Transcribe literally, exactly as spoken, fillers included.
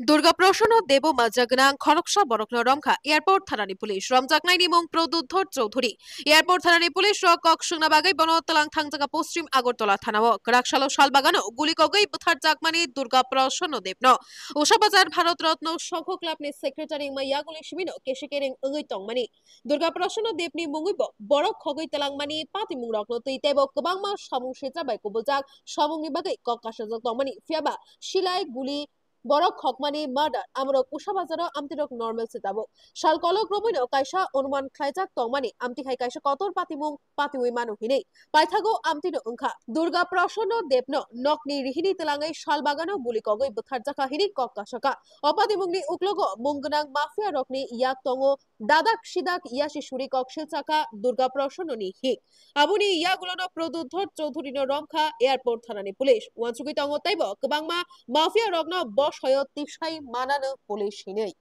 Durga Prasanna Debo majra gwnang khoroksa borokno romkha Airport thanani police. Romjaknaini mung Pradyut Dhar Chowdhury. Airport thanani police rok kok swngna bagwi bono twlang thangjaga Poschim Agartala thanao. Kwrak salo salbagano guli kogwi bwtharjakmani Durga Prasanna Debno Usha Bazar Bharat Ratna Songho Clubni secretary wngma yagulni simino keshi kereng wngwi tongmani. Durga Prasanna Debni mungwibo borok khogwi twlangmani patimungrokno twi teibo kwbangma samung sitra bai kubuljak samungni bagwi kok kasajak tongmani. Phiyaba silai guli borok khokmani murder, amorok Usha Bazaro amtirok normal se tabuk. Sal kolok romwino kaisa onuman khlaijak tongmani, amtwi hai kaisa kotor patimung patiwi mano hinwi. Paithago amtwino wngkha Durga Prasanna Debno nokni rihini twlangwi sal bagano guli kogwi bwtharjakha hinwi kok kasakha. O patimungni uklogo mung gwnang mafia rokni yak tongo Dadak Sidak Yasi Suri kok silsakha Durga Prasannani hik. Aboni yagulono Pradyut Dhar Chowdhuryno romkha Airport thanani police. Uansugwi tongo teibo kwbangma mafia rokno bosoyo tipsai manano police hinwi.